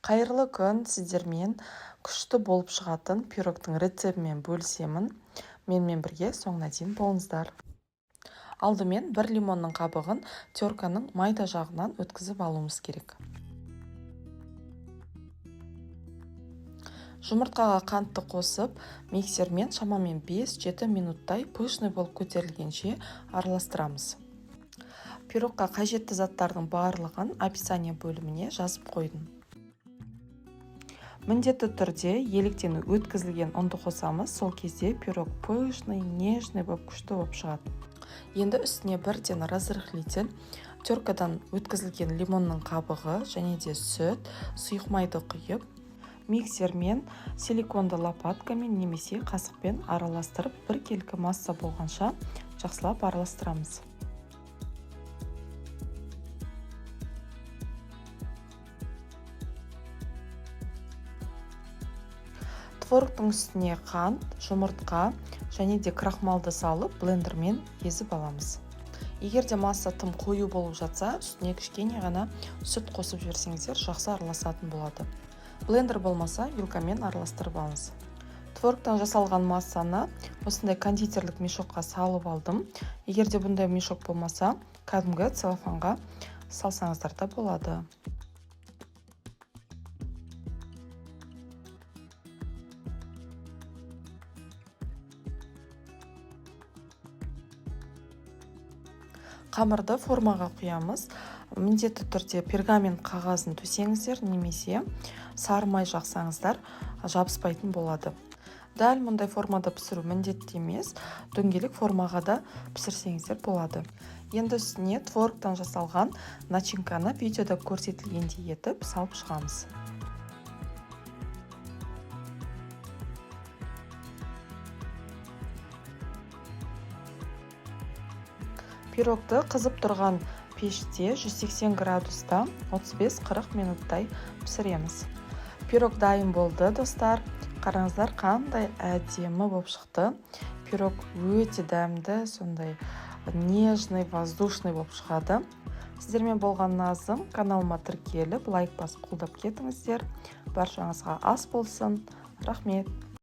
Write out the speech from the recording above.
Қайырлы күн, сіздермен күшті болып шығатын пирогтың рецептімен бөлісемін. Менімен бірге соңына дейін болыңыздар. Алдымен бір лимонның қабығын терканың майда жағынан өткізіп алуымыз керек. Жұмыртқаға қантты қосып, миксермен шамамен 5-7 минуттай пышный болып көтерілгенше араластырамыз. Пирогқа қажетті заттардың барлығын описание бөліміне жазып қойдым. Міндетті түрде еліктен өткізілген ұнды қосамыз, сол кезде пирог пышный, нежный болып күшті болып шығады. Енді үстіне бірден разрыхлитель, теркадан өткізілген лимонның қабығы және де сүт, сұйық майды құйып, миксермен, силиконды лопаткамен немесе қасықпен араластырып, біркелкі масса болғанша жақсылап араластырамыз. Творогтың үстіне қант, жұмыртқа және де крахмалды салып, блендермен езіп аламыз. Егер де масса тым қою болып жатса, үстіне кішкене ғана сүт қосып жіберсеңіздер, жақсы араласатын болады. Блендер болмаса, вилкамен араластырып алыңыз. Творогтан жасалған массаны осындай кондитерлік мешокқа салып алдым. Егер де бұндай мешок болмаса, кәдімгі целлофанға салсаңыздар да болады. Қамырды формаға құямыз. Міндетті түрде пергамент қағазын төсеңіздер немесе сары май жақсаңыздар, жабыспайтын болады. Дәл мұндай формада пісіру міндетті емес, дөңгелек формаға да пісірсеңіздер болады. Енді үстіне творогтан жасалған начинканы видеода көрсетілгендей етіп салып шығамыз. Пирогты қызып тұрған пеште 180 градуста 35-40 минуттай пісіреміз. Пирог дайын болды, достар. Қараңыздар, қандай әдемі болып шықты. Пирог өте дәмді, сондай нежный, воздушный болып шығады. Сіздермен болған Назым, каналыма тіркеліп, лайк басып қолдап кетіңіздер. Баршаңызға ас болсын. Рахмет.